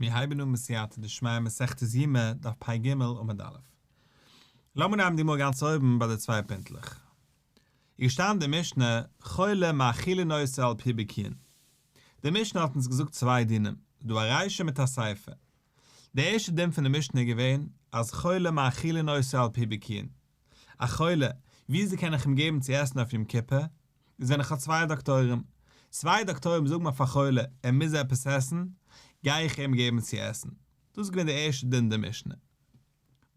מיר הייבן אן בסייעתא דשמיא מסכת יומא דף פ"ג עמוד א'. לאמיר נעמען די גמרא גאנץ אויבן ביי די צוויי פינטלעך. איז געשטאנען די משנה חולה מאכילין אותו על פי בקיאין. די משנה האט אונז געזאגט צוויי דינים, ס'איז דא א רישא מיט א סיפא. די ערשטע דין פון די משנה איז געווען אז חולה מאכילין אותו על פי בקיאין. א חולה, וויאזוי קען איך אים געבן צו עסן אויף יום כיפור? איז ווען איך האב צוויי דאקטוירים, צוויי דאקטוירים זאגן אויף א חולה ער מוז עפעס עסן, גיי איך אים געבן צו עסן. דאס איז געווען די ערשטע דין אין די משנה.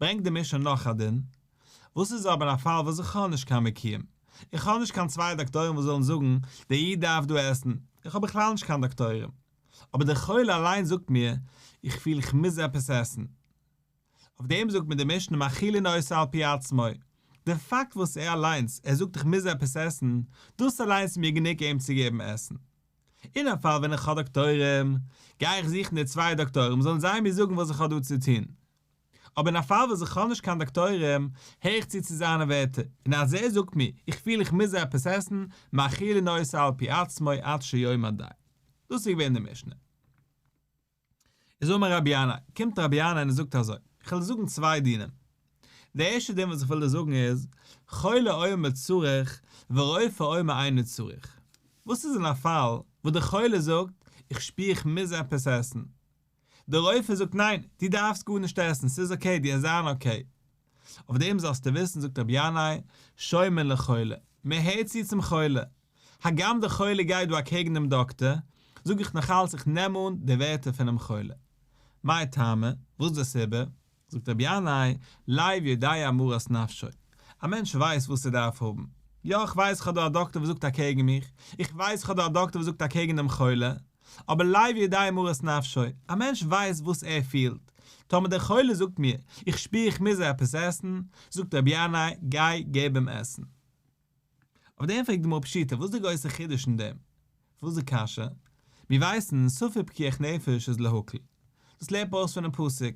ברענגט די משנה נאך א דין, וואס איז אבער אין א פאל וואס איך האב נישט קיין בקיאים, איך האב נישט קיין צוויי דאקטוירים וואס זאלן זאגן דער איד דארף דא עסן, איך האב בכלל נישט קיין דאקטוירים, אבער דער חולה אליין זאגט מיר איך פיל איך מוז עפעס עסן, אויף דעם זאגט מיר די משנה מאכילין אותו על פי עצמו, די פאקט וואס ער אליינס ער זאגט איך מוז עפעס עסן, דאס אליינס איז מיר גענוג אים צו געבן עסן. אין א פאל ווען איך האב דאקטוירים, גיי איך זוכן די צוויי דאקטוירים זאלן זיי מיר זאגן וואס איך האב דא צו טון. אבער אין א פאל וואס איך האב נישט קיין דאקטוירים, הער איך צו צו זיינע ווערטער, און אז ער זאגט מיר איך פיל איך מוז עפעס עסן, מאכילין אותו על פי עצמו עד שיאמר די. דאס איז געווען די משנה. איז אמר רבי ינאי, קומט רבי ינאי און ער זאגט אזוי, איך וועל דיר זאגן צוויי דינים. די ערשטע דין וואס איך וויל דיר זאגן איז, חולה אומר צריך ורופא אומר אינו צריך. וואס איז אין א פאל וואס דער חולה זאגט, איך שפיר איך מוז עפעס עסן. דער רופא זאגט ניין, דו דארפסט גארנישט עסן, ס'איז okay, דו וועסט זיין okay. אויף דעם זאלסטו וויסן זאגט רבי ינאי, שומעין לחולה, מען הערט צו צום חולה, הגם דער חולה גייט דא אקעגן דעם דאקטער, זאג איך נאכאלץ איך נעם אן די ווערטער פונעם חולה. מאי טעמא? וואס איז די סיבה? זאגט רבי ינאי, לב יודע מרת נפשו, א מענטש ווייסט וואס ער דארף האבן, יא איך ווייס איך האב דא א דאקטער וואס זאגט אקעגן מיך, איך ווייס איך האב דא א דאקטער וואס זאגט אקעגן דעם חולה, אבער לב יודע מרת נפשו, א מענטש ווייסט וואס ער פילט, טאמער דער חולה זאגט מיר, איך שפיר איך מוז עפעס עסן, זאגט רבי ינאי, גיי געב אים עסן. אויף דעם פרעגט די גמרא פשיטא, וואס איז די גרויסע חידוש אין דעם? וואס איז די קשיא? מיר ווייסן, ספק פיקוח נפש איז להקל. דאס לערנט מען אויס פונעם פסוק.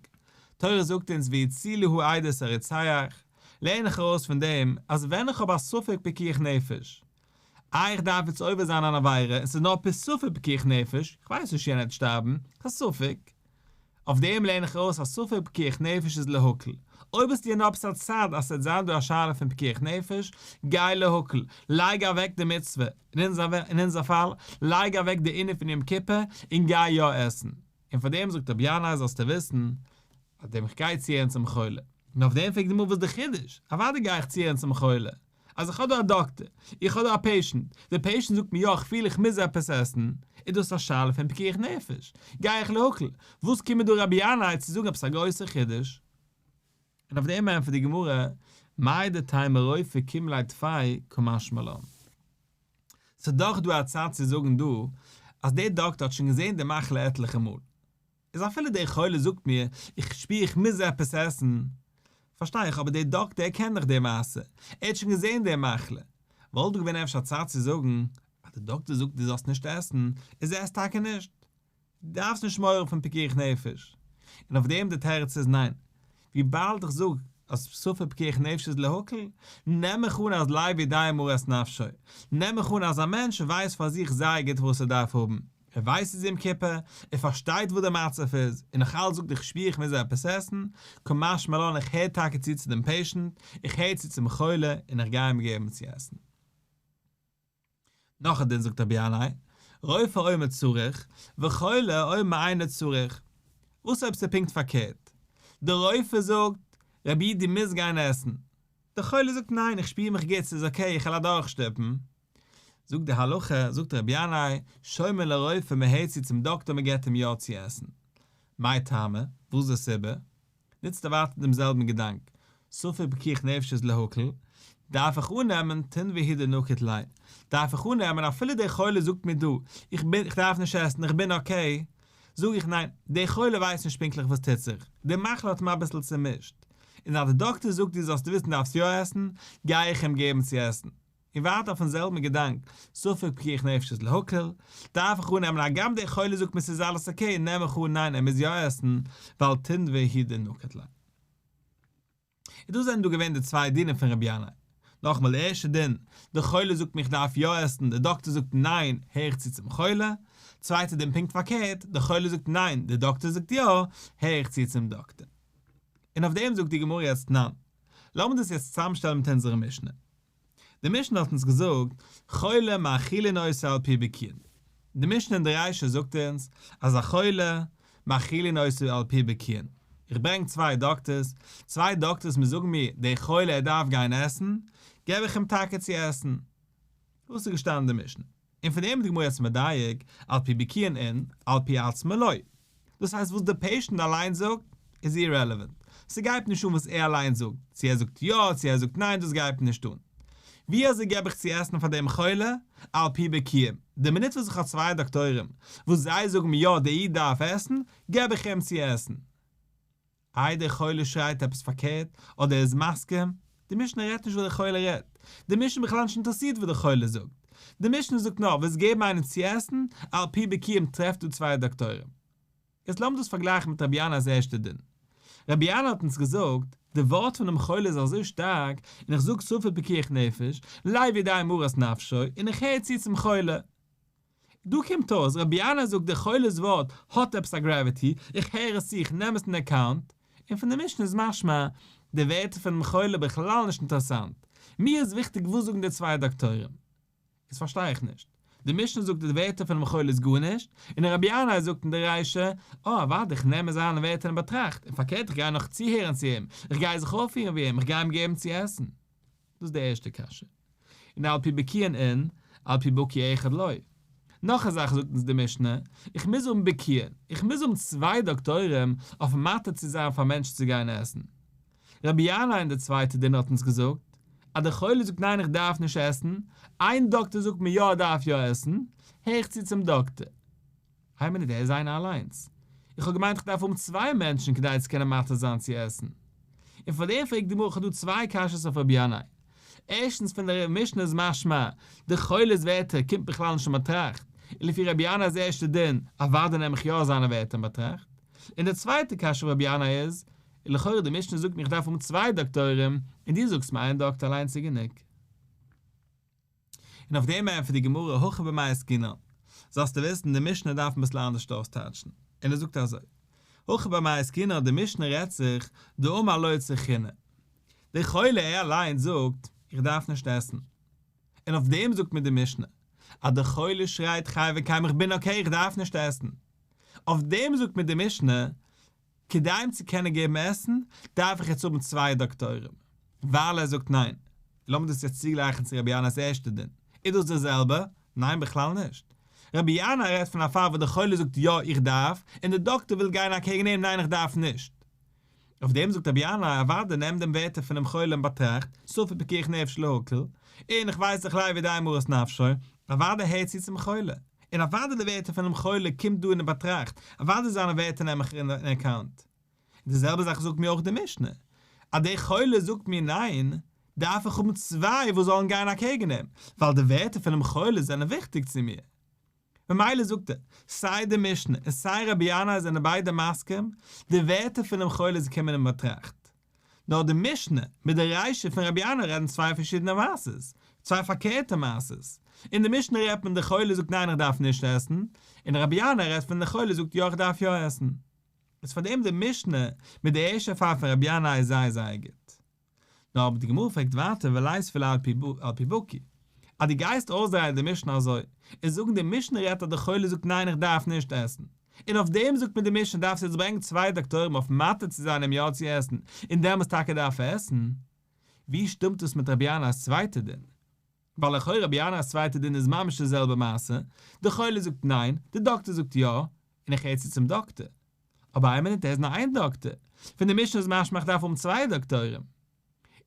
תורה זאגט אונז והצילו העדות הרוצח, לערן איך ארויס פון דעם, אז ווען איך האב א ספק פיקוח נפש, איי איך דארף יעצט עובר זיין אן עבירה און ס'איז נאר בספק פיקוח נפש, איך ווייס נישט יענער וועט שטארבן, ס'איז א ספק. אויף דעם לערן איך ארויס אז ספק פיקוח נפש איז להקל. אויב האסטו נאר עפעס א צד אז ס'וועט זיין דא א שאלה פון פיקוח נפש, גיי להקל, לייג אוועק די מצוה, אין אונזער פאל, לייג אוועק די ענין פון יום כיפור און גיי יא עסן. און פאר דעם זאגט רבי ינאי זאלסטו וויסן, אז דעם איך גיי צוהערן צום חולה. און אויף דעם פרעגט די גמרא וואס איז די חידוש? אוודאי גיי איך צוהערן צום חולה. אז איך האב דא א דאקטער, איך האב דא א patient, דער patient זאגט מיר יא איך פיל איך מוז עפעס עסן, איז דאס א שאלה פון פיקוח נפש, גיי איך להקל, וואס קומט דא רבי ינאי צו זאגן עפעס א גרויסע חידוש? און אויף דעם ענטפערט די גמרא, מהו דתימא רופא קים ליה טפי קא משמע לן. ס'איז דאך דא א צד צו זאגן דא, אז דער דאקטער האט שוין געזען די מחלה עטליכע מאל, איז אפילו דער חולה זאגט מיר איך שפיר איך מוז עפעס עסן, פארשטיי איך, אבער דער דאקטער ער קען דאך די מעשה, ער האט שוין געזען די מחלה, וואלט דא געווען אפשר א צד צו זאגן אז דער דאקטער זאגט דו זאלסט נישט עסן, איז עס טאקע נישט, דו דארפסט נישט מורא האבן פון פיקוח נפש. און אויף דעם די תירוץ איז ניין, וויבאלד איך זאג אז ספק פיקוח נפש איז להקל, נעם איך אן אז לב יודע מרת נפשו, נעם איך אן אז א מענטש ווייסט פאר זיך זייער גוט וואס ער דארף האבן, ער ווייסט ס'איז יום כיפור, ער פארשטייט וואס די מצב איז, און נאך אלץ זאגט איך שפיר איך מוז עפעס עסן, קא משמע לן איך הער טאקע צו צו דעם patient, איך הער צו צום חולה, און איך גיי אים געבן צו עסן. נאך א דין זאגט רבי ינאי, רופא אומר צריך, וחולה אומר אינו צריך. וואס אויב ס'איז פונקט פארקערט? דער רופא זאגט, רבי איד דו מוזט גיין עסן. דער חולה זאגט ניין איך שפיר מיך גוט ס'איז okay איך וועל אדורכשטופן. זאגט די הלכה, זאגט רבי ינאי, שומעין לרופא מען הערט צו צום דאקטאר מען געבט אים יא צו עסן. מאי טעמא? וואס איז די סיבה? נוצט ער ווייטער דעם זעלבן געדאנק, ספק פיקוח נפש איז להקל, דארף איך אננעמען תונבא הוא דנקיט ליה, דארף איך אננעמען אפילו דער חולה זאגט מיר דא, איך בין, איך דארף נישט עסן, איך בין okay, זאג איך ניין, דער חולה ווייסט נישט פונקטליך וואס טוט זיך, די מחלה האט אים אביסל צומישט, און אז דער דאקטער זאגט דו זאלסט וויסן דארפסט יא עסן, גיי איך אים געבן צו עסן. און ווייטער אויפן זעלבן געדאנק, ספק פיקוח נפש איז להקל, דארף איך אננעמען הגם דער חולה זאגט מיר ס'איז אלעס okay, נעם איך אן ניין ער מוז יא עסן, ווייל תונבא הוא דנקיט ליה. און דאס זענען דא געווען די צוויי דינים פון רבי ינאי. נאכאמאל די ערשטע דין, דער חולה זאגט מיר איך דארף יא עסן, דער דאקטער זאגט ניין, הער איך צו צום חולה. צווייטע דין פונקט פארקערט, דער חולה זאגט ניין, דער דאקטער זאגט יא, הער איך צו צום דאקטער. און אויף דעם זאגט די גמרא יעצט תנן. לאמיר דאס יעצט צוזאמשטעלן מיט אונזערע משנה. די משנה האט אונז געזאגט, חולה מאכילין אותו על פי בקיאין. די משנה אין די רישא זאגט אונז אז א חולה מאכילין אותו על פי בקיאין. איך ברענג צוויי דאקטערס, צוויי דאקטערס מיר זאגן מיר דער חולה ער דארף גיין עסן, געב איך אים טאקע צו עסן. דאס איז געשטאנען אין די משנה. און פון דעם איז די גמרא יעצט מדייק, על פי בקיאין אין, על פי עצמו לא. דאס הייסט וואס דער patient אליינס זאגט איז irrelevant. ס'גייט נישט אן וואס ער אליינס זאגט, צו ער זאגט יא צו ער זאגט ניין דאס גייט נישט אן. ווי אזוי געב איך צו עסן פאר דעם חולה? על פי בקיאים. די מינוט וואס איך האב צוויי דאקטוירים וואס זיי זאגן מיר יא דער איד דארף עסן, געב איך אים צו עסן. איי דער חולה שרייט עפעס פארקערט אדער ער איז מסכים? די משנה רעדט נישט וואס דער חולה רעדט, די משנה איז בכלל נישט אינטערעסירט וואס דער חולה זאגט, די משנה זאגט נאר וועסט געבן איינעם צו עסן, על פי בקיאים טרעפט דא צוויי דאקטוירים. יעצט לאמיר דאס פארגלייכן מיט רבי ינאי'ס ערשטע דין. רבי ינאי האט אונז געזאגט, די ווארט פונעם חולה איז אזוי שטארק, און איך זאג ספק פיקוח נפש, לב יודע מרת נפשו, און איך הער צו צום חולה. דא קומט אויס רבי ינאי זאגט די חולה'ס ווארט האט עפעס א gravity, איך הער עס צו איך נעם עס אין account, און פון די משנה איז משמע די ווערטער פונעם חולה בכלל נישט אינטערעסאנט, מיר איז וויכטיג וואס זאגן די צוויי דאקטוירים. איז פארשטיי איך נישט. די משנה זאגט די ווערטער פונעם חולה איז גארנישט, און רבי ינאי זאגט אין די רישא, אה אוודאי איך נעם זיינע ווערטער אין באטראכט, און פארקערט איך גיי נאך צוהערן צו אים, איך גיי זיך אויפפירן ווי אים, איך גיי אים געבן צו עסן. דאס איז די ערשטע קשיא. און על פי בקיאין אין, על פי בקי אחד לא. נאך א זאך זאגט אונז די משנה, איך מוז האבן בקיאין, איך מוז האבן צוויי דאקטוירים אויף מתיר צו זיין פאר מענטשן צו גיין עסן. רבי ינאי אין די צווייטע דין האט אונז געזאגט, אז דער חולה זאגט ניין איך דארף נישט עסן, איין דאקטער זאגט מיר יא ער דארף יא עסן, הער איך צו צום דאקטער. איין מינוט ער איז איינער אליינס. איך האב געמיינט איך דארף האבן צוויי מענטשן כדי צו קענען מתיר זיין צו עסן. און פאר דעם פרעגט די גמרא איך האב דא צוויי קשיות אויף רבי ינאי. ערשטנס פון די משנה איז משמע די חולה'ס ווערטער קומט בכלל נישט אין באטראכט, און לפי רבי ינאי'ס ערשטע דין אוודאי נעם איך יא זיינע ווערטער אין באטראכט. און די צווייטע קשיא אויף רבי ינאי איז, לכאורה די משנה זאגט מיר איך דארף האבן צוויי דאקטוירים, און דו זאגסט מיר איין דאקטער אליינס איז גענוג. און אויף דעם ענטפערט די גמרא הכא במאי עסקינן, זאלסטו וויסן די משנה דארף מען אביסל אנדערשט אויסטייטשן, און ער זאגט אזוי, הכא במאי עסקינן די משנה רעדט זיך דאמר לא צריכינא, דער חולה ער אליינס זאגט איך דארף נישט עסן, און אויף דעם זאגט מיר די משנה אז דער חולה שרייט חי וקיים איך בין okay איך דארף נישט עסן, אויף דעם זאגט מיר די משנה כדי אים צו קענען געבן עסן, דארף איך יעצט האבן צוויי דאקטוירים. ווייל ער זאגט ניין. לאמיר דאס יעצט צוגלייכן צו רבי ינאי'ס ערשטע דין. איז דאס די זעלבע? ניין בכלל נישט. רבי ינאי רעדט פון א פאל וואס דער חולה זאגט יא איך דארף, און דער דאקטער וויל גיין אקעגן אים ניין איך דארף נישט. אויף דעם זאגט רבי ינאי אוודאי נעם דעם ווערטער פונעם חולה אין באטראכט, ספק פיקוח נפש להקל, און איך ווייס דאך לב יודע מרת נפשו, אוודאי הערט צו צום חולה. און אוודאי די ווערטער פונעם חולה קומט דא אין באטראכט, אוודאי זיינע ווערטער נעם איך אין account. און די זעלבע זאך זאגט מיר אויך די משנה, אז דער חולה זאגט מיר ניין, דארף איך האבן צוויי וואס זאלן גיין אקעגן אים, ווייל די ווערטער פונעם חולה זענען וויכטיג צו מיר. ממילא זאגט ער, סיי די משנה און סיי רבי ינאי זענען ביידע מסכים, די ווערטער פונעם חולה זיי קומען אין באטראכט. נאר די משנה מיט די רישא פון רבי ינאי רעדן צוויי פארשידענע מעשות, צוויי פארקערטע מעשות. אין די משנה רעדט מען די חולה זאגט ניין איך דארף נישט עסן, און רבי ינאי רעדט פון די חולה זאגט יא איך דארף יא עסן. איז פאר דעם די משנה מיט די ערשטע פאל פון רבי ינאי איז זייער זייער גוט. נאר אבער די גמרא פרעגט ווייטער וליתבה על פי בקי. אז דו גייסט אויסדרייען די משנה אזוי, און זאגן די משנה רעדט אז די חולה זאגט ניין איך דארף נישט עסן, און אויף דעם זאגט מיר די משנה דארפסט יעצט ברענגן צוויי דאקטוירים אויף מתיר צו זיין אים יא צו עסן, און דעמאלס טאקע דארף ער עסן. ווי שטימט דאס מיט רבי ינאי'ס צווייטע דין? ווייל לכאורה רבי ינאי'ס צווייטע דין איז ממש די זעלבע מעשה, די חולה זאגט ניין, די דאקטער זאגט יא, און איך הער צו צום דאקטער. אבער איין מינוט ער איז נאר איין דאקטער, פון די משנה איז משמע איך דארף האבן צוויי דאקטוירים.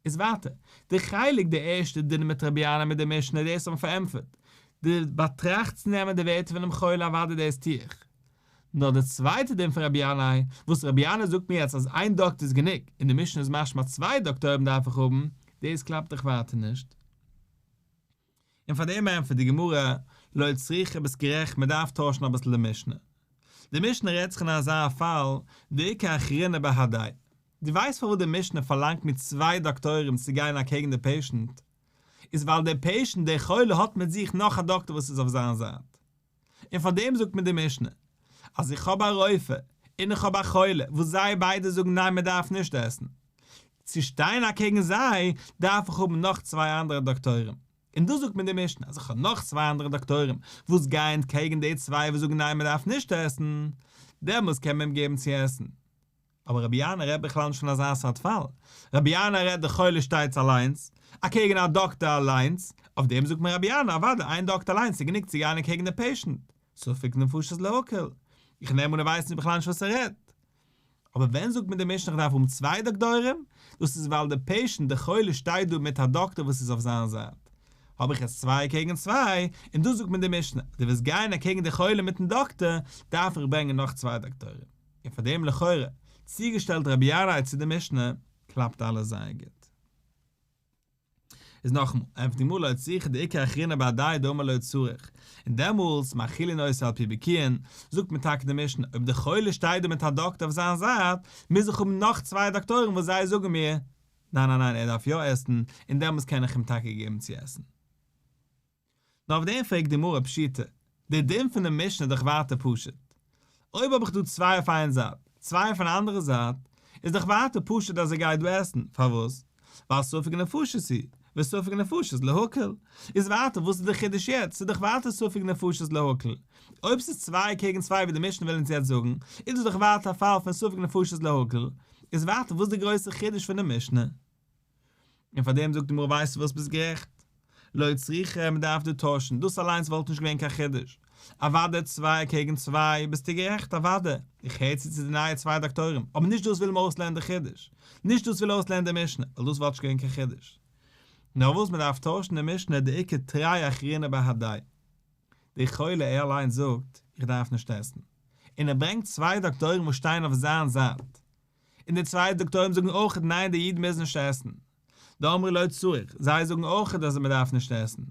איז ווייטער, די חלק די ערשטע דין מיט רבי ינאי מיט די משנה דאס האט מען פארענטפערט, די באטראכט צו נעמען די ווערטער פונעם חולה אוודאי דאס טו איך. נאר די צווייטע דין פון רבי ינאי, וואס רבי ינאי זאגט מיר יעצט אז איין דאקטער איז גענוג, און די משנה איז משמע צוויי דאקטוירים דארף איך האבן, דאס קלאפט דאך ווייטער נישט. און פאר דעם ענטפערט די גמרא, לא צריכא ביסט גערעכט מען דארף טוישן אביסל די משנה. די משנה רעדט זיך אין אזא פאל, דאיכא אחרינא בהדיה. דו ווייסט פארוואס די משנה פארלאנגט מיט צוויי דאקטוירים צו גיין אקעגן די patient? איז ווייל דער patient דער חולה האט מיט זיך נאך א דאקטער וואס איז אויף זיין זייט. און פאר דעם זאגט מיר די משנה אז איך האב א רופא און איך האב א חולה וואס זיי ביידע זאגן ניין מען דארף נישט עסן. צו שטיין אקעגן זיי דארף איך האבן נאך צוויי אנדערע דאקטוירים. און דא זאגט מיר די משנה אז איך האב נאך צוויי אנדערע דאקטוירים וואס גייען קעגן די צוויי וואס זאגן ניין מען דארף נישט עסן, דעמאלס קען מען אים געבן צו עסן. אבער רבי ינאי רעדט בכלל נישט פון אזא סארט פאל, רבי ינאי רעדט די חולה שטייט אליינס, אקעגן א דאקטער אליינס, אויף דעם זאגט מיר רבי ינאי אוודאי איין דאקטער אליינס איז גענוג צו גיין אקעגן די patient, ספק נפשות להקל, איך נעם אן ער ווייסט נישט בכלל נישט וואס ער רעדט. אבער ווען זאגט מיר די משנה איך דארף האבן צוויי דאקטוירים, דאס איז ווייל די patient די חולה שטייט דא מיט א דאקטער וואס איז אויף זיין זייט, האב איך עס צוויי קעגן צוויי, און דא זאגט מיר די משנה, דו ווילסט גיין אקעגן די חולה מיטן דאקטער, דארף איך ברענגען נאך צוויי דאקטוירים. און פאר דעם לכאורה צוגעשטעלט רבי ינאי צו די משנה, קלאפט אלעס זייער גוט. איז נאכאמאל, ענטפערט די גמרא לא צריכא דאיכא אחרינא בהדיה דאמר לא צריך, און דעמאלטס מאכילין אותו על פי בקיאין, זאגט מיר טאקע די משנה, אויב די חולה שטייט דא מיט א דאקטער אויף זיין זייט, מוז איך האבן נאך צוויי דאקטוירים וואס זיי זאגן מיר, ניין ניין ניין ער דארף יא עסן, און דעמאלטס קען איך אים טאקע געבן צו עסן. נאר אויף דעם פרעגט די גמרא פשיטא, דער דין פון די משנה איז דאך ווייטער פשוט. אויב האב איך דא צוויי אויף איין זייט, צוויי אויף אן אנדערע זייט, איז דאך ווייטער פשוט אז ער גייט דא עסן, פארוואס? ווייל ספק נפשות הוא, וספק נפשות להקל. איז ווייטער וואס איז די חידוש יעצט? ס'איז דאך ווייטער ספק נפשות להקל. אויב ס'איז צוויי קעגן צוויי ווי די משנה וויל אונז יעצט זאגן, איז דאס דאך ווייטער א פאל פון ספק נפשות להקל. איז ווייטער וואס איז די גרויסע חידוש פון די משנה? און פאר דעם זאגט די גמרא ווייסטו וואס ביסט גערעכט, לא צריכא מען דארף דא טוישן, דאס אליינס וואלט נישט געווען קיין חידוש, אוודאי צוויי קעגן צוויי ביסטו גערעכט אוודאי, איך הער צו צו די נייע צוויי דאקטוירים, אבער נישט דאס וויל מען אויסלערנען די חידוש, נישט דאס וויל אויסלערנען די משנה, ווייל דאס וואלט נישט געווען קיין חידוש. נאר וואס מען דארף טוישן די משנה דאיכא תרי אחריני בהדיה. דער חולה ער אליינס זאגט איך דארף נישט עסן, און ער ברענגט צוויי דאקטוירים וואס שטייען אויף זיין זייט, און די צוויי דאקטוירים זאגן אויך ניין דער איד מוז נישט עסן, דאמרי לא צריך, זיי זאגן אויך אז מען דארף נישט עסן.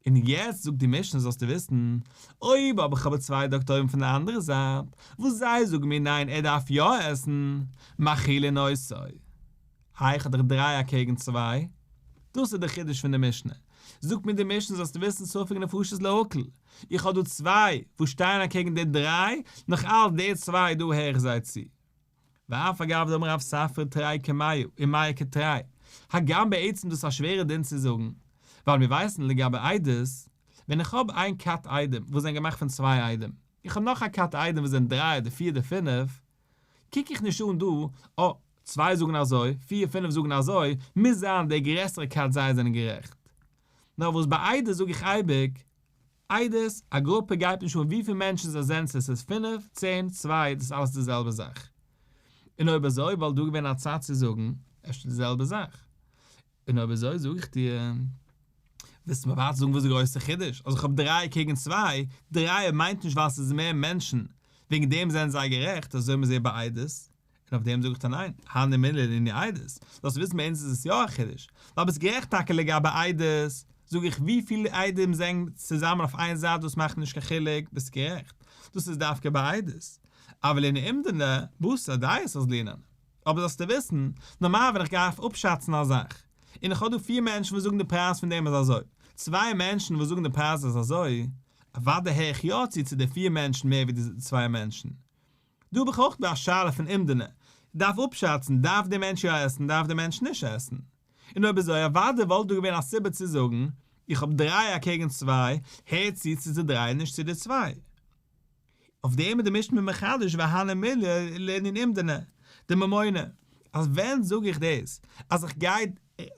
און יעצט זאגט די משנה זאלסטו וויסן, אויב האב איך אבער צוויי דאקטוירים פון די אנדערע זייט, וואס זיי זאגן מיר ניין ער דארף יא עסן, מאכילין אותו. איי איך האב דאך דריי אקעגן צוויי? דאס איז די חידוש פון די משנה. זאגט מיר די משנה זאלסטו וויסן ספק נפשות להקל, איך האב דא צוויי וואס שטייען אקעגן די דריי, נאך אלץ די צוויי דא הער איך זיי צו. ואף על גב דאמר רב ספרא תרי כמאה ומאה כתרי, הגם בעצם דאס איז א שווערע דין צו זאגן, ווייל מיר ווייסן לגבי עדות, ווען איך האב איין כת עדים וואס זענען געמאכט פון צוויי עדים, איך האב נאך א כת עדים וואס זענען דריי אדער פיר אדער פינף, קוק איך נישט אן דא, אה, צוויי זאגן אזוי, פיר פינף זאגן אזוי, מוז זיין די גרעסערע כת זיי זענען גערעכט. נאר וואס ביי עדות זאג איך אייביג, עדות, א גרופע גייט נישט אן וויפיל מענטשן זיי זענען צו עס איז פינף, צען, צוויי, דאס איז אלעס די זעלבע זאך. און אויב אזוי וואלט דא געווען א צד צו זאגן, אפשר די זעלבע זאך. און אויב אזוי זאג איך דיר, ווילסט מיר ווייטער זאגן וואס איז די גרויסע חידוש, אז איך האב דריי קעגן צוויי, דריי מיינט נישט ווייל ס'איז מער מענטשן, וועגן דעם זענען זיי גערעכט, אזוי מ'זעט ביי עדות, און אויף דעם זאג איך דיר ניין, הני מילי לענין עדות, זאלסט וויסן ביי אונז איז עס יא א חידוש, ווייל ביסט גערעכט טאקע לגבי עדות, זאג איך וויפיל עדים זענען צוזאמען אויף איין זייט דאס מאכט נישט קיין חילוק, ביסט גערעכט, דאס איז דווקא ביי עדות, אבל לענין אומדנא, בתר דעות אזלינן. אבער זאלסטו וויסן, נארמאל ווען איך גיי אויף אפשאצן א זאך, און איך האב דא פיר מענטשן וואס זאגן די פרייז פון דעם איז אזוי, צוויי מענטשן וואס זאגן די פרייז איז אזוי, אוודאי הער איך יא צו צו די פיר מענטשן מער ווי די צוויי מענטשן. דא האב איך אויך דא א שאלה פון אומדנא, דארף אפשאצן, דארף דער מענטש יא עסן, דארף דער מענטש נישט עסן. און אויב אזוי אוודאי וואלט דא געווען א סיבה צו זאגן, איך האב דריי אקעגן צוויי, הער צו צו די דריי און נישט צו די צוויי. אויף דעם איז די משנה מחדש והני מילי לענין אומדנא דממונא, אז ווען זאג איך דאס אז איך גיי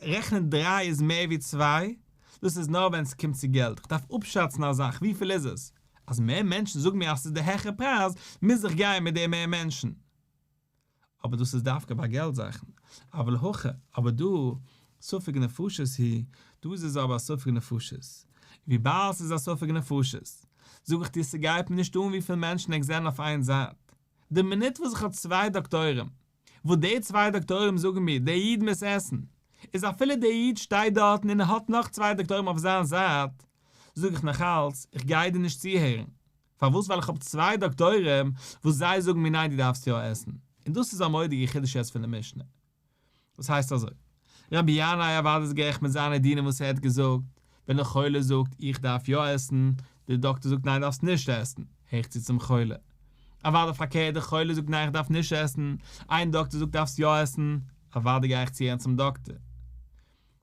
רעכענען דריי איז מער ווי צוויי, דאס איז נאר ווען ס'קומט צו געלט, איך דארף אפשאצן א זאך וויפיל איז עס, אז מער מענטשן זאגן מיר אז ס'איז די העכערע פרייז, מוז איך גיין מיט די מער מענטשן. אבער דאס איז דווקא ביי געלט זאכן, אבל הכא, אבער דא, ספק נפשות הוא, דא איז עס אבער א ספק נפשות, וויבאלד ס'איז א ספק נפשות, זאג איך דיר ס'גייט מיר נישט אן וויפיל מענטשן ענק זענען אויף איין זייט, די מינוט וואס איך האב צוויי דאקטוירים, וואס די צוויי דאקטוירים זאגן מיר דער איד מוז עסן, איז אפילו דער איד שטייט דארטן און ער האט נאך צוויי דאקטוירים אויף זיין זייט, זאג איך נאכאלץ, איך גיי דיר נישט צוהערן. פארוואס ווייל איך האב צוויי דאקטוירים וואס זיי זאגן מיר ניין דו דארפסט יא עסן, און דאס איז א מורא'דיגע חידוש יעצט פון די משנה. דאס הייסט אזוי, רבי ינאי אוודאי איז גערעכט מיט זיינע דינים וואס ער האט געזאגט, ווען דער חולה זאגט איך דארף יא עסן, דער דאקטער זאגט ניין דארפסט נישט עסן, הער איך צו צום חולה. אוודאי פארקערט דער חולה זאגט ניין איך דארף נישט עסן, איין דאקטער זאגט דארפסט יא עסן, אוודאי גיי איך צוהערן צום דאקטער.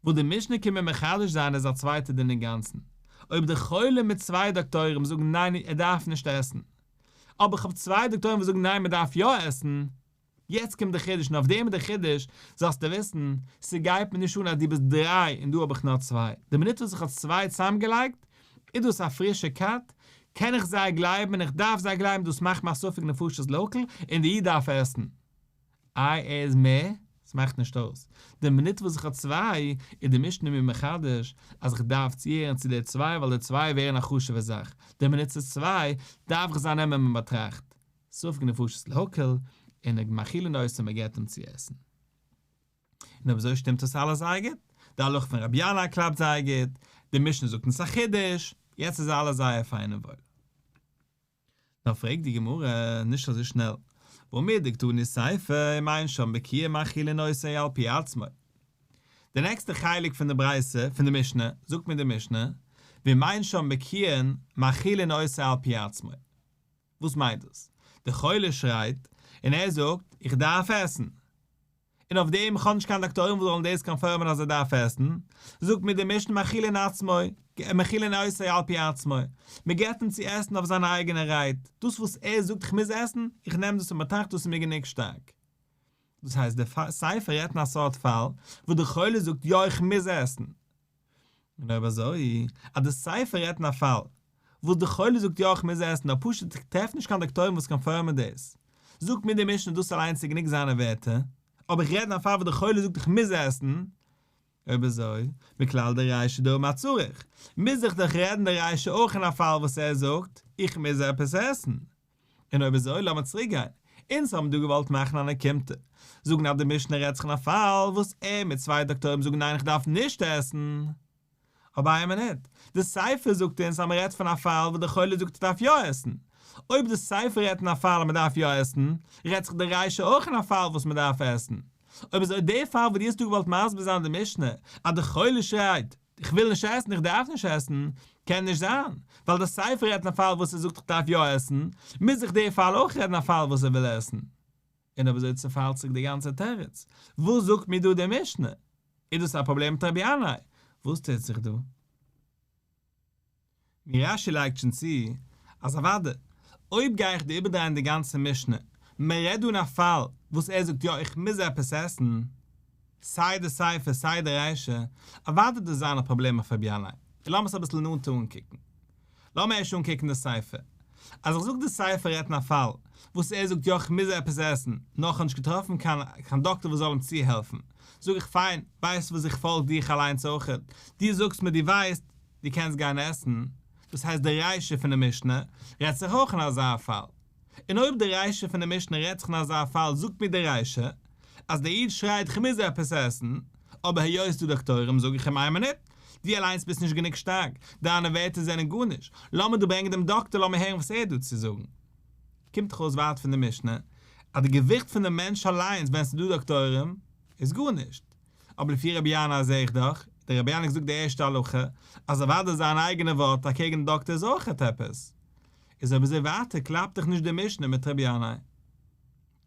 וואס די משנה קומט מיר מחדש זיין איז א צווייטע דין אינגאנצן. אויב דער חולה מיט צוויי דאקטוירים זאגן ניין ער דארף נישט עסן, אבער איך האב צוויי דאקטוירים וואס זאגן ניין מען דארף יא עסן, יעצט קומט די חידוש און אויף דעם איז די חידוש, זאלסטו וויסן, ס'גייט מיר נישט אן אז דו ביסט דריי און דא האב איך נאר צוויי, די מינוט וואס איך האב צוויי צוזאמגעלייגט, איז דאס א פרישע כת, קען איך זיי גלייבן און איך דארף זיי גלייבן, דאס מאכט מיר א ספק נפשות להקל, און די איד דארף עסן. איי ער איז מער? ס'מאכט נישט אויס. די מינוט וואס איך האב צוויי, איז די משנה מיר מחדש אז איך דארף צוהערן צו די צוויי ווייל די צוויי ווערן א חשוב'ע זאך, די מינוט ס'איז צוויי, דארף איך זיי נעמען אין באטראכט. ספק נפשות להקל, און מאכילין אותו מען געבט אים צו עסן. און אויב אזוי שטימט עס אלעס זייער גוט, די הלכה פון רבי ינאי קלאפט זייער גוט, די משנה זאגט אונז א חידוש, יעצט איז אלעס זייער פיין און וואויל. נאר פרעגט די גמרא, נישט אזוי שנעל, והא מדקתני סיפא אם אין שם בקיאין מאכילין אותו על פי עצמו. די נעקסטע חלק פון די ברייתא, פון די משנה, זאגט מיר די משנה, ואם אין שם בקיאין מאכילין אותו על פי עצמו. וואס מיינט דאס? דער חולה שרייט און ער זאגט איך דארף עסן, און אויף דעם איך האב נישט קיין דאקטוירים וואס זאלן דאס קאנפירמען אז ער דארף עסן, זאגט מיר די משנה מאכילין עצמו, מאכילין אותו על פי עצמו, מען געבט אים צו עסן אויף זיינע אייגענע רייד, דאס וואס ער זאגט איך מוז עסן, איך נעם דאס אין באטראכט דאס איז מיר גענוג שטארק. דאס הייסט די סיפא רעדט אין א סארט פאל וואס דער חולה זאגט יא איך מוז עסן, און אויב אזוי, אז די סיפא רעדט אין א פאל וואס די חולה זאגט יא איך מוז עסן נאר פשוט איך טרעף נישט קיין דאקטוירים וואס קאנפירמען דאס, זאגט מיר די משנה דאס אליינס איז גענוג זיינע ווערטער, אבער איך רעד אין א פאל וואס די חולה זאגט איך מוז עסן, אויב אזוי, מכלל דרישא דאמר צריך, מוז איך דאך רעדן די רישא אויך אין א פאל וואס ער זאגט איך מוז עפעס עסן. און אויב אזוי לאמיר צוריק גיין, אונז האבן דא געוואלט מאכן אן אוקימתא, זאגן אז די משנה רעדט זיך אין א פאל וואס ער מיט צוויי דאקטוירים זאגן ניין איך דארף נישט עסן, אבער איין מינוט, די סיפא זאגט אונז אז מען רעדט פון א פאל וואס די חולה זאגט ער דארף יא עסן, אויב די סיפא רעדט אין א פאל אז מען דארף יא עסן, רעדט זיך די רישא אויך אין א פאל וואס מען דארף עסן, אויב אזוי די פאל וואס דו האסט דא געוואלט מסביר זיין די משנה אז די חולה שרייט איך וויל נישט עסן, איך דארף נישט עסן, קען נישט זיין, ווייל די סיפא רעדט אין א פאל וואס ער זאגט איך דארף יא עסן, מוז זיך דער פאל אויך רעדן א פאל וואס ער וויל עסן. און אויב אזוי צעפאלט זיך די גאנצע תירוץ. וואס זאגט מיר דא די משנה? איז דאס א פראבלעם מיט רבי ינאי? וואס טוט זיך דא? ווי רש"י לייגט שוין צו, אז אוודאי, אויב גיי איך דא איבערדרייען די גאנצע משנה, מען רעדט דא אין א פאל וואס ער זאגט יא איך מוז עפעס עסן, סיי די סיפא סיי די רישא, אוודאי וועט דאס זיין א פראבלעם אויף רבי ינאי, און לאמיר עס אביסל נאנטער אנקוקן. לאמיר ערשט אנקוקן די סיפא. אז איך זאג די סיפא רעדט אין א פאל וואס ער זאגט יא איך מוז עפעס עסן, נאר איך האב נישט געטראפן קיין קיין דאקטער וואס זאל אים צוהעלפן, זאג איך פיין, ווייסט וואס איך פאלג דיך אליינס אויכעט, דו זאגסט מיר דו ווייסט, דו קענסט גיין עסן, דאס הייסט די רישא פון די משנה רעדט זיך אויך אין אזא פאל. און אויב די רישא פון די משנה רעדט זיך אין אזא פאל זאגט מיר די רישא אז דער איד שרייט כ'מוז עפעס עסן, אבער היות ס'דא דאקטוירים זאג איך אים איין מינוט, דו אליינס ביסט נישט גענוג שטארק, דיינע ווערטער זענען גארנישט, לאמיר דא ברענגען דעם דאקטער לאמיר הערן וואס ער האט דא צו זאגן. קומט דאך אויס ווייטער פון די משנה אז די געוויכט פון דעם מענטש אליינס ווען ס'איז דא דאקטוירים איז גארנישט. אבער לפי רבי ינאי זעה איך דאך, דער רבי ינאי זאגט די ערשטע הלכה אז אוודאי זיין אייגענע ווארט אקעגן די דאקטער איז אויכעט עפעס. איז אויב אזוי ווייטער קלאפט דאך נישט די משנה מיט רבי ינאי.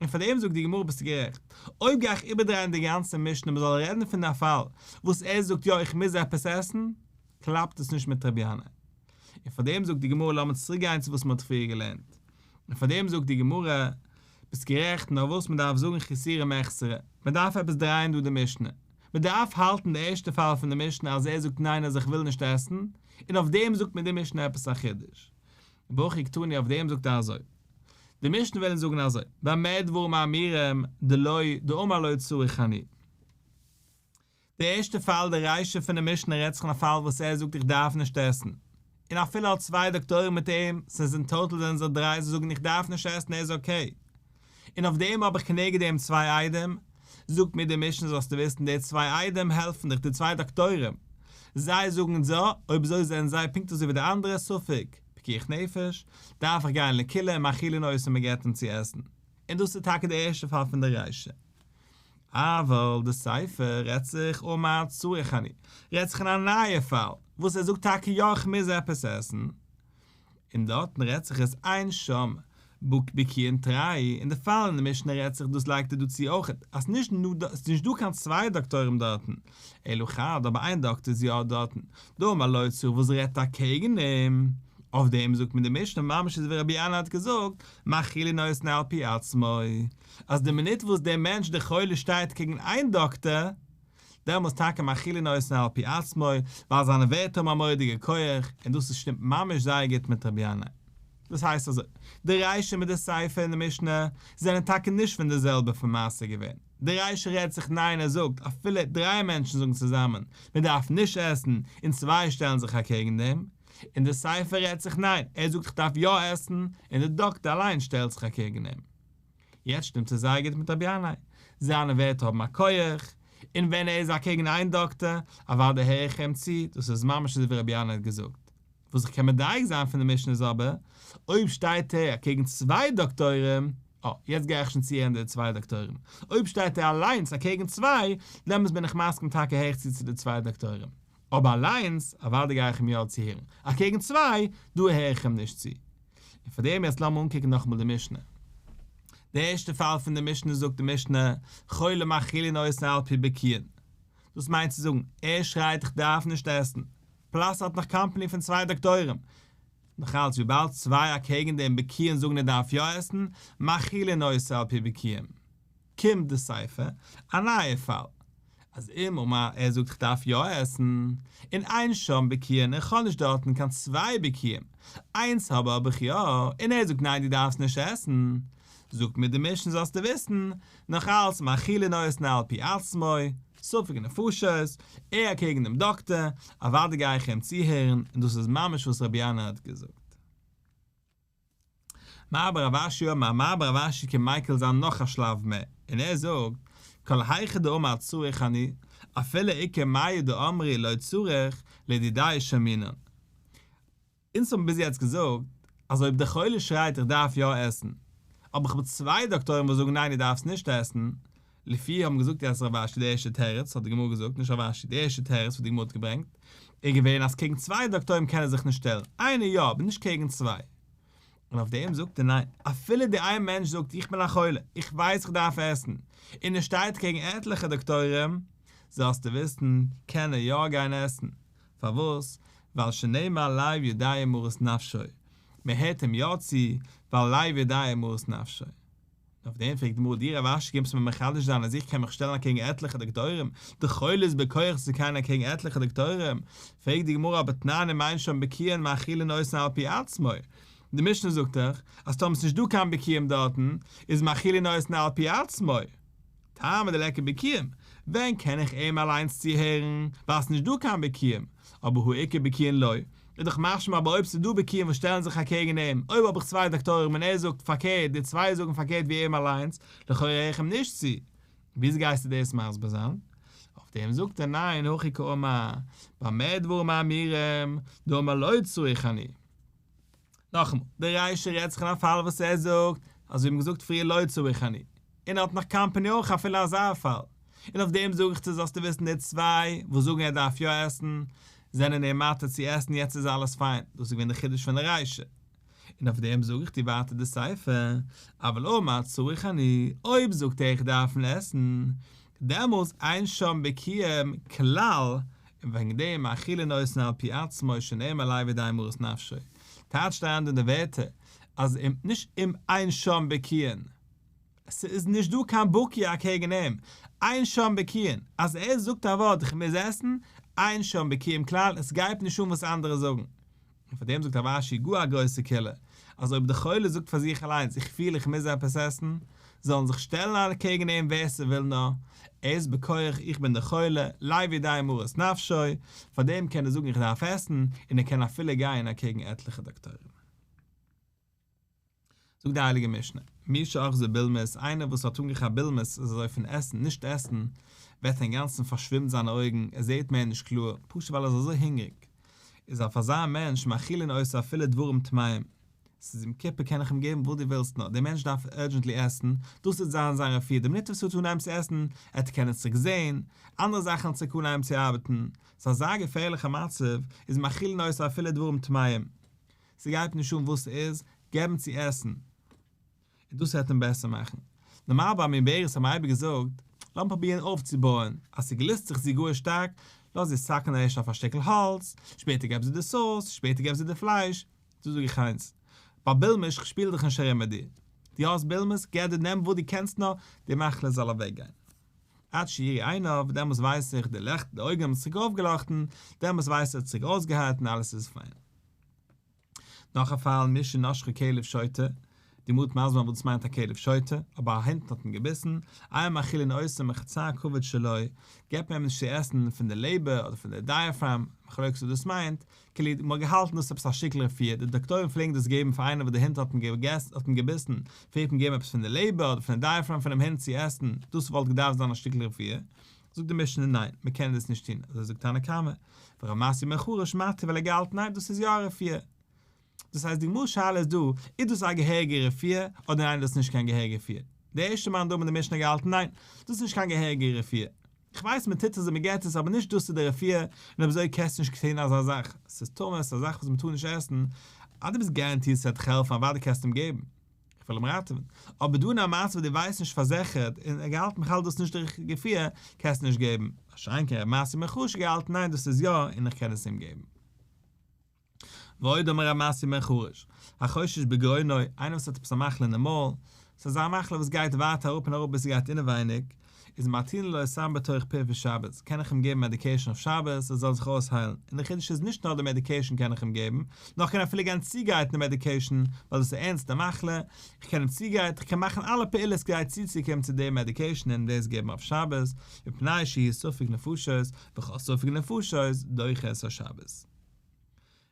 און פאר דעם זאגט די גמרא ביסטו גערעכט, אויב גיי איך איבערדרייען די גאנצע משנה מען זאל רעדן פון א פאל וואס ער זאגט יא איך מוז עפעס עסן, קלאפט עס נישט מיט רבי ינאי. און פאר דעם זאגט די גמרא לאמיר צוריק גיין צו וואס מען האט פריער געלערנט. און פאר דעם זאגט די גמרא ביסט גערעכט נאר וואס מען דארף זאגן חסורי מחסרא, מען דארף עפעס דרייען דא די משנה, מען דארף האלטן די ערשטע פאל פון די משנה אז ער זאגט ניין אז איך וויל נישט עסן, און אויף דעם זאגט מיר די משנה עפעס א חידוש. והכי קתני אויף דעם זאגט ער אזוי. די משנה וויל אונז זאגן אזוי, במה דברים אמורים דלא דאמר לא צריך אני. די ערשטע פאל די רישא פון די משנה רעדט זיך אין א פאל וואס ער זאגט איך דארף נישט עסן, און אפילו האט צוויי דאקטוירים מיט אים, ס'איז אין טאטאל זענען זיי דריי זיי זאגן איך דארף נישט עסן ער איז okay. און אויף דעם האב איך כנגד דעם צוויי עדים, זאגט מיר די משנה זאלסטו וויסן די צוויי עדים העלפן דיך די צוויי דאקטוירים, זיי זאגן זא, אויב אזוי זענען זיי פונקט אזוי ווי די אנדערע ספק פיקוח נפש, דארף איך גיין לקולא און מאכילין אותו מען געבט אים צו עסן, און דאס איז טאקע די ערשטע פאל פון די רישא. אבל די סיפא רעדט זיך אמר צריך אני, רעדט זיך אין א נייע פאל, וואס ער זאגט טאקע יא איך מוז עפעס עסן. און דארטן רעדט זיך עס אין שם בקיאין תרי, אין די פאל אין די משנה רעדט זיך דאס לייגט ער דא צו אויכעט אז נישט ס'איז נישט דא קיין צוויי דאקטוירים דארטן, אלא חד אבער איין דאקטער איז יא דארטן, דאמר לא צריך וואס רעדט אקעגן אים, אויף דעם זאגט מען די משנה ממש אזוי ווי רבי ינאי האט געזאגט, מאכילין אותן על פי עצמו, אז די מינוט וואס דער מענטש דער חולה שטייט קעגן איין דאקטער, דעמאלס טאקע מאכילין אותן על פי עצמו, ווייל זיינע ווערטער האבן א מורא'דיגע כח, און דאס איז שטימט ממש זייער גוט מיט רבי ינאי. דאס הייסט אזוי, די רישא מיט די סיפא אין די משנה זענען טאקע נישט פון די זעלבע פון מעשה געווען, די רישא רעדט זיך ניין ער זאגט אפילו דריי מענטשן זאגן צוזאמען מען דארף נישט עסן און צוויי שטעלן זיך אקעגן דעם, און די סיפא רעדט זיך ניין ער זאגט איך דארף יא עסן און די דאקטער אליין שטעלט זיך אקעגן אים. יעצט שטימט עס זייער גוט מיט רבי ינאי, זיינע ווערטער האבן א כח, און ווען ער איז אקעגן איין דאקטער, אוודאי הער איך אים צו, דאס איז ממש אזוי ווי רבי ינאי האט געזאגט. וואס איך קען מדייק זיין פון די משנה איז אבער, אויב שטייט ער אקעגן צוויי דאקטוירים, אה, יעצט גיי איך שוין צוהערן די צוויי דאקטוירים, אויב שטייט ער אליינס אקעגן צוויי, דעמאלס בין איך מסכים טאקע הער איך צו צו די צוויי דאקטוירים. אבער אליינס, אוודאי גיי איך אים יא צוהערן. אקעגן צוויי, דא הער איך אים נישט צו. און פאר דעם יעצט לאמיר אנקוקן נאכאמאל די משנה. די ערשטע פאל פון די משנה זאגט די משנה, חולה מאכילין אותו על פי בקיאין. דאס מיינט צו זאגן, ער שרייט איך דארף נישט עסן. plus ער האט נאך קאמפאני פון צוויי דאקטוירים. נאכאלץ וויבאלד צוויי אקעגן דעם בקיאין זאגן ער דארף יא עסן, מאכילין אותו על פי בקיאים. קומט די סיפא, א נייע פאל, אז אם אמר ער זאגט איך דארף יא עסן, און אין שם בקיאין איך האב נישט דארטן קיין צוויי בקיאים, איינס האב האב איך יא, און ער זאגט ניין דו דארפסט נישט עסן, זאגט מיר די משנה זאלסטו וויסן, נאך אלץ מאכילין אותן על פי עצמו, ספק נפשות, ער אקעגן דעם דאקטער, אוודאי גיי איך אים צוהערן, און דאס איז ממש וואס רבי ינאי האט געזאגט. מר בר רב אשי אמר מר בר רב אשי קען מיקל זיין נאך א שלב מער, און ער זאגט, כל היכא דאמר צריך אני, אפילו איכא מאה דאמרי לא צריך, לדידיה שיימינן. אונז האבן ביז יעצט געזאגט אז אויב דער חולה שרייט איך דארף יא עסן, אבער איך האב צוויי דאקטוירים וואס זאגן ניין דו דארפסט נישט עסן, לפי האבן געזאגט יעצט רב אשי די ערשטע תירוץ האט די גמרא געזאגט נישט רב אשי די ערשטע תירוץ וואס די גמרא האט געברענגט איז געווען אז קעגן צוויי דאקטוירים קען ער זיך נישט שטעלן איינער יא אבער נישט קעגן צוויי און אויף דעם זאגט ער ניין אפילו די איין מענטש זאגט איך בין א חולה איך ווייס איך דארף עסן און ער שטייט קעגן עטליכע דאקטוירים זאלסטו וויסן קען ער יא גיין עסן פארוואס ווייל שנאמר לב יודע מרת נפשו מען הערט אים יא צו ווייל לב יודע מרת נפשו. אויף דעם פרעגט די גמרא דו רב אשי קומסט מיר מחדש זיין אז איך קען מיך שטעלן אקעגן עטליכע דאקטוירים, די חולה איז בכח צו גיין אקעגן עטליכע דאקטוירים, פרעגט די גמרא אבער תנן אם אין שם בקיאין מאכילין אותן על פי עצמו, די משנה זאגט דאך אז טאמער ס'נישט דא קיין בקיאים דארטן איז מאכילין אותן על פי עצמו. טעמא דליכא בקיאים, ווען קען איך אים אליינס צוהערן ווייל ס'נישט דא קיין בקיאים, אבער הא איכא בקיאין לא, איז דאך משמע אבער אויב ס'איז דא בקיאים וואס שטעלן זיך אקעגן אים, אויב האב איך צוויי דאקטוירים און ער זאגט פארקערט, די צוויי זאגן פארקערט ווי אים אליינס, לכאורה הער איך אים נישט צו. וויאזוי גייסטו דאס מסביר זיין? אויף דעם זאגט ער ניין, הכי קאמר, במה דברים אמורים, דאמר לא צריך אני. נאכאמאל, די רישא רעדט זיך אין א פאל וואס ער זאגט, אזוי ווי מ'האט געזאגט פריער לא צריך אני, און ער האט נאך קאמפעני אויך אפילו אזא פאל, און אויף דעם זאג איך צו זאלסטו וויסן די צוויי וואס זאגן ער דארף יא עסן, זענען אים מתיר צו עסן יעצט איז אלעס פיין, דאס איז געווען די חידוש פון די רישא. און אויף דעם זאג איך דיר ווייטער די סיפא, אבל אמר צריך אני, אויב זאגט ער איך דארף עסן, דעמאלס אין שם בקיאים כלל, און וועגן דעם מאכילין אותן על פי עצמו שנאמר לב יודע מרת נפשו, טייטשט אריין דא די ווערטער אז אם נישט אם אין שם בקיאין, ס'איז נישט דא קיין בקי אקעגן אים, אין שם בקיאין, אז ער זאגט א ווארט איך מוז עסן, אין שם בקיאים כלל, עס גייט נישט אן וואס אנדערע זאגן. און פאר דעם זאגט רב אשי גאר א גרויסע קולא, אז אויב די חולה זאגט פאר זיך אליינס איך פיל איך מוז עפעס עסן, זאלן זיך שטעלן אקעגן אים ווער ס'וויל נאר, ער איז בכח איך בין דער חולה, לב יודע מרת נפשו, פאר דעם קען ער זאגן איך דארף עסן, און ער קען אפילו גיין אקעגן עטליכע דאקטוירים. זאגט די הייליגע משנה, מי שאחזו בולמוס, איינער וואס האט אנגעכאפט בולמוס, איז אזוי פון עסן, נישט עסן, ווערט אינגאנצן פארשווימט זיינע אויגן, ער זעט מער נישט קלאר, פשוט ווייל ער איז אזוי הונגעריג. איז אויף אזא מענטש מאכילין אותו אפילו דברים טמאים. ס'איז יום כיפור קען איך אים געבן וואס דו ווילסט נאר, דער מענטש דארף urgently עסן, דאס וועט זיין זיין רפואה, די מינוט וואס ער וועט אנהייבן צו עסן, ער וועט קענען צוריק זען, אנדערע זאכן וועלן צוריק אנהייבן צו ארבעטן, ס'איז אזא געפערליכע מצב, איז מאכילין אותו אפילו דברים טמאים. ס'גייט נישט אן וואס ס'איז, געב אים צו עסן, און דאס וועט אים בעסער מאכן. נארמאל ביי מעוברת האט מען אייביג געזאגט, לאמיר פרובירן אויפצובויען, אז ס'גליסט זיך זי גאר שטארק, לאז זי סאקן ערשט אויף א שטיקל האלץ, שפעטער געב זי די סאוס, שפעטער געב זי די פלייש, דא זאג איך איינס, ביי בולמוס כ'שפיל דיך נישט ארום מיט דיר, דו האסט בולמוס, געב דיר נעם וואס דו קענסט נאר, די מחלה זאל אוועקגיין. עד שיאירו עיניו, דעמאלס ווייס איך, די לעכט, די אויגן האבן צוריק אויפגעלאכטן, דעמאלס ווייס איך ער האט צוריק אויסגעהיילט און אלעס איז פיין. נאך א פאל, מי שנשכו כלב שוטה, די גמרא וועט מסביר זיין וואס דאס מיינט א כלב שוטה, אבער א הונט האט אים געביסן, אין מאכילין אותו מחצה הכבד שלו, געבט מען אים נישט צו עסן פון די לעבער אדער פון די דייעפראם, מחלוקת וואס דאס מיינט, כאילו מען האט געהאלטן דאס איז עפעס א שטיקל רפואה, די דאקטוירים פלעגן דאס געבן פאר איינער וואס די הונט האט אים געביסן, פלעגט מען געבן עפעס פון די לעבער אדער פון די דייעפראם פונעם הונט צו עסן, דאס וואלט געדארפט זיין א שטיקל רפואה, זאגט די משנה ניין, מען קען דאס נישט טון, אזוי זאגט תנא קמא, ורב מתיא בן חרש מתיר ווייל ער האט געהאלטן ניין דאס איז יא א רפואה. דאס הייסט די גמרא שאלה איז דא, איז דאס א געהעריגע רפואה אדער ניין דאס איז נישט קיין געהעריגע רפואה? די ערשטע מאן דאמר אין די משנה האט געהאלטן ניין, דאס איז נישט קיין געהעריגע רפואה. איך ווייס מען טוט עס און מען געט עס אבער נישט דאס איז די רפואה און אויב אזוי קענסטו נישט טון אזא זאך, עס איז טמא, עס איז א זאך וואס מען טאר נישט עסן, אז דו ביסט גאראנטירט ס'וועט דיך העלפן אוודאי קענסטו אים געבן. איך וויל אים ראטעווען. אבער דא אין א מצב וואס דו ווייסט נישט פארזיכערט, און ער געהאלטן בכלל דאס נישט די ריכטיגע רפואה, קענסטו נישט געבן. מה שאין כן ר' מתיא בן חרש געהאלטן ניין דאס איז יא און איך קען עס אים געבן. ועוד אמר ר' מתיא בן חרש, החושש בגרונו, איינער וואס האט עפעס א מחלה אין די מויל, ס'איז אזא מחלה וואס גייט ווייטער אראפ און אראפ ביז ס'גייט אינעווייניג, איז מתירין לו סם בתוך פיו בשבת, קען איך אים געבן מעדיקעישן אויף שבת ער זאל זיך אויסהיילן, און די חידוש איז נישט נאר די מעדיקעישן קען איך אים געבן, נאר כ'קען אפילו גיין צוגרייטן די מעדיקעישן, ווייל דאס איז ערנסטע מחלה, איך קען אים צוגרייטן, איך קען מאכן אלע פעולות כדי צוצוקומען צו די מעדיקעישן און דאס געבן אויף שבת, מפני שהוא ספק נפשות, וכל ספק נפשות דוחה את השבת.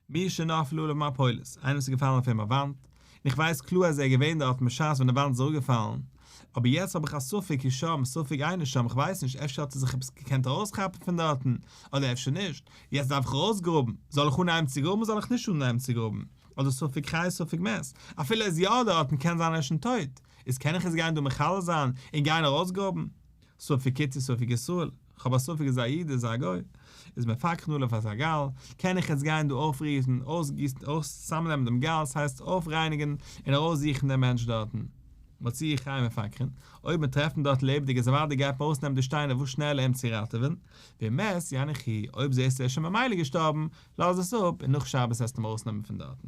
מי שנפלה עליו מפולת, איינער וואס איז געפאלן אויף אים א וואנט, און איך ווייס קלאר אז ער איז געווען דארטן בשעת ווען די וואנט איז אראפגעפאלן, אבער יעצט האב איך א ספק הוא שם ספק אינו שם, איך ווייס נישט, אפשר האט ער זיך עפעס געקענט ארויסכאפן פון דארטן, אדער אפשר נישט, יעצט דארף איך ארויסגראבן, זאל איך אנהייבן צו גראבן זאל איך נישט אנהייבן צו גראבן, אדער ספק חי ספק מת, אפילו ער איז יא דארטן קען זיין ער איז שוין טויט, איז קען איך עס גיין דא מחלל זיין און גיין ארויסגראבן? ספק כותי ספק ישראל, כ'האב א ספק איז א איד איז א גוי, איז מפקחין עליו את הגל, קען איך יעצט גיין דא אויפריסן, אויסגיסן, אויס צוזאמנעמען דעם גאל, ס'הייסט אויפרייניגן און ארויסזוכן דעם מענטש דארטן. מצאוהו חי מפקחין, אויב מען טרעפט אים דארט לעבעדיג איז אוודאי גייט מען ארויסנעמען די שטיינער וואס שנעלער אים צו ראטעווען, ואם מת יניחוהו, אויב זעסטו ער איז שוין ממילא געשטארבן, לאז עס אפ און נאך שבת וועסטו אים ארויסנעמען פון דארטן.